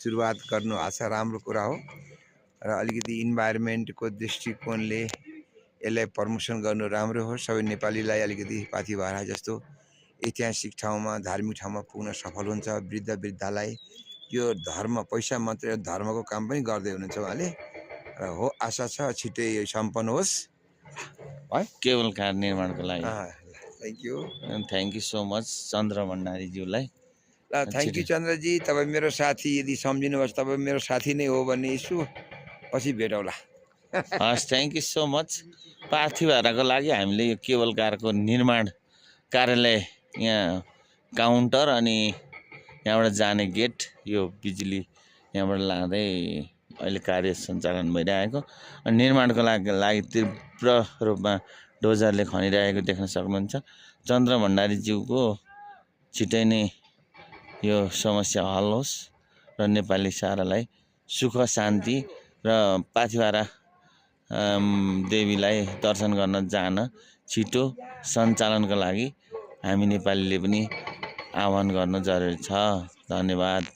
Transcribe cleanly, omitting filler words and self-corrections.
सुरुवात गर्नु आशा राम्रो कुरा हो र अलिकति इन्भाइरोमेन्टको दृष्टिकोणले यसलाई प्रमोसन गर्नु राम्रो हो। सबै नेपालीलाई अलिकति पाथिभरा जस्तो ऐतिहासिक ठाउँमा धार्मिक ठाउँमा पुग्न सफल हुन्छ। वृद्धलाई यो धर्म पैसा मात्रै धर्मको काम पनि गर्दै हुनुहुन्छ उहाँले र हो आशा छ छिटै सम्पन्न होस् है केबल कार निर्माणको लागि। थ्याङ्क यू सो मच चन्द्र भण्डारीज्यूलाई। ल थ्याङ्क यू चन्द्रजी। तपाईँ मेरो साथी यदि सम्झिनुभयो तपाईँ मेरो साथी नै हो भने यसो पछि भेटौँला। हस् थ्याङ्क यू सो मच। पाथिभराको लागि हामीले यो केबल कारको निर्माण कार्यालय यहाँ काउन्टर अनि यहाँबाट जाने गेट यो बिजुली यहाँबाट लाँदै अहिले कार्य सञ्चालन भइरहेको निर्माणको लागि तीव्र रूपमा डोजरले खनिरहेको देख्न सक्नुहुन्छ। चन्द्र भण्डारीज्यूको छिटै नै यो समस्या हल होस् र नेपाली सारालाई सुख शान्ति र पाथिभरा देवीलाई दर्शन गर्न जान छिटो सञ्चालनको लागि हामी नेपालीले पनि आह्वान गर्नु जरुरी छ। धन्यवाद।